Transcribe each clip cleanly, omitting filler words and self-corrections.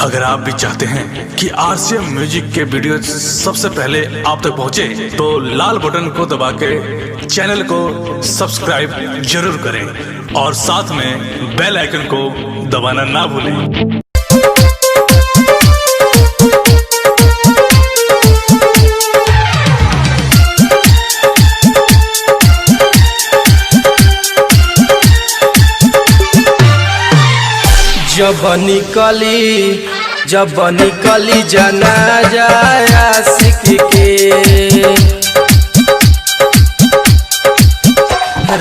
अगर आप भी चाहते हैं कि आरसीएम म्यूजिक के वीडियो सबसे पहले आप तक पहुंचे, तो लाल बटन को दबा के चैनल को सब्सक्राइब जरूर करें और साथ में बेल आइकन को दबाना ना भूलें। जब निकली, जब निकली जाना जाया सिख के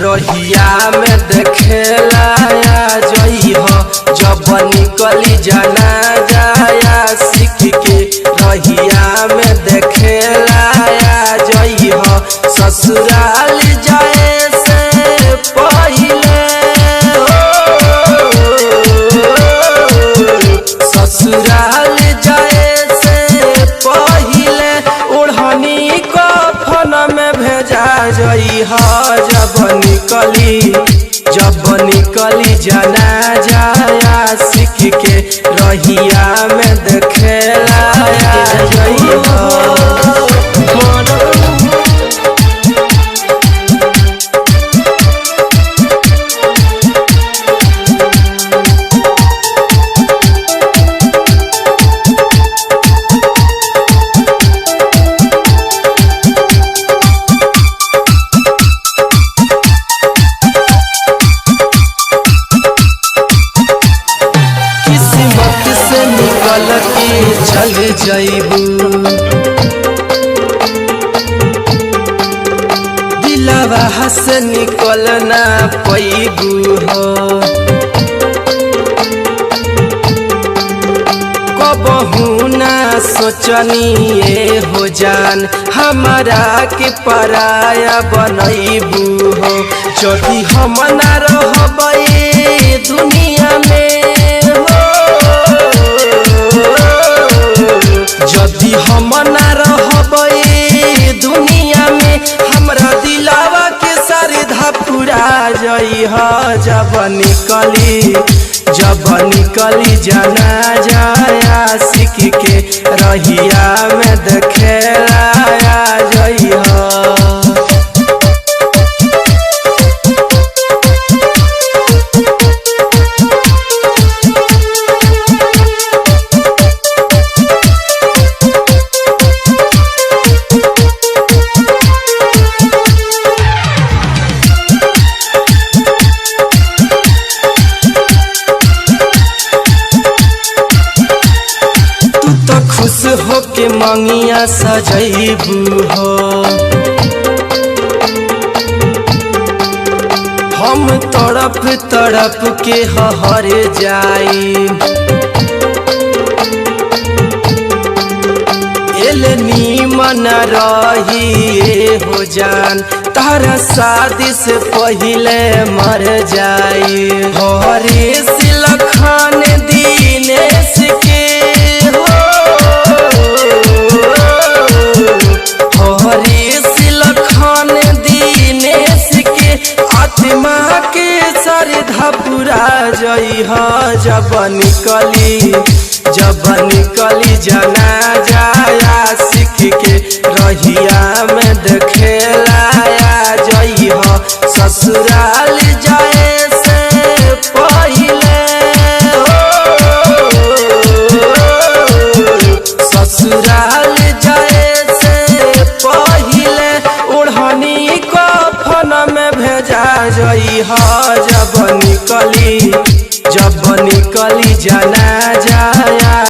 रहिया में देखेला जई हो। जब निकली जाना जाया सिख के रहिया में देखेला जई हो। ससुराल जाए से पहिले ससुराल जाए से पहिले ओढ़नी कफन में भेजा जई ह। जब निकली, जब निकली जाना जाया सिख के रहिया में देखेला जई ह। किस्मत से निकल के चल जईबू, दिलवा से निकल ना पैबू हो। कबहू ना सोचनी हो जान हमारा के पराया बनैबू हो। यदि हम ना रहबै दुनिया में हो, यदि हम ना रहबै दुनिया में हमरा दिलावा के श्रद्धा पूरा जई ह। जब निकली, जब निकली जाना जाया सिख के रहिया में देखेला जई ह। तू तो खुश होके मंगिया सजैबू हो, हम तड़प तड़प के हर जाई। एल नीमन रही हो जान तारा शादी से पहिले मर जाई। हरे सिलखन दीनेश के हो, हरे सिलखन दीनेश के आत्मा के श्रद्धा पूरा जई ह। जब निकली, जब निकली जाना जाया सिख के रहिया में देखेला जई ह। ससुराल जाए से पहिले हो, ससुराल जाए से पहिले ओढ़नी कफन में भेजा जई ह। जब निकली, जब निकली जाना जा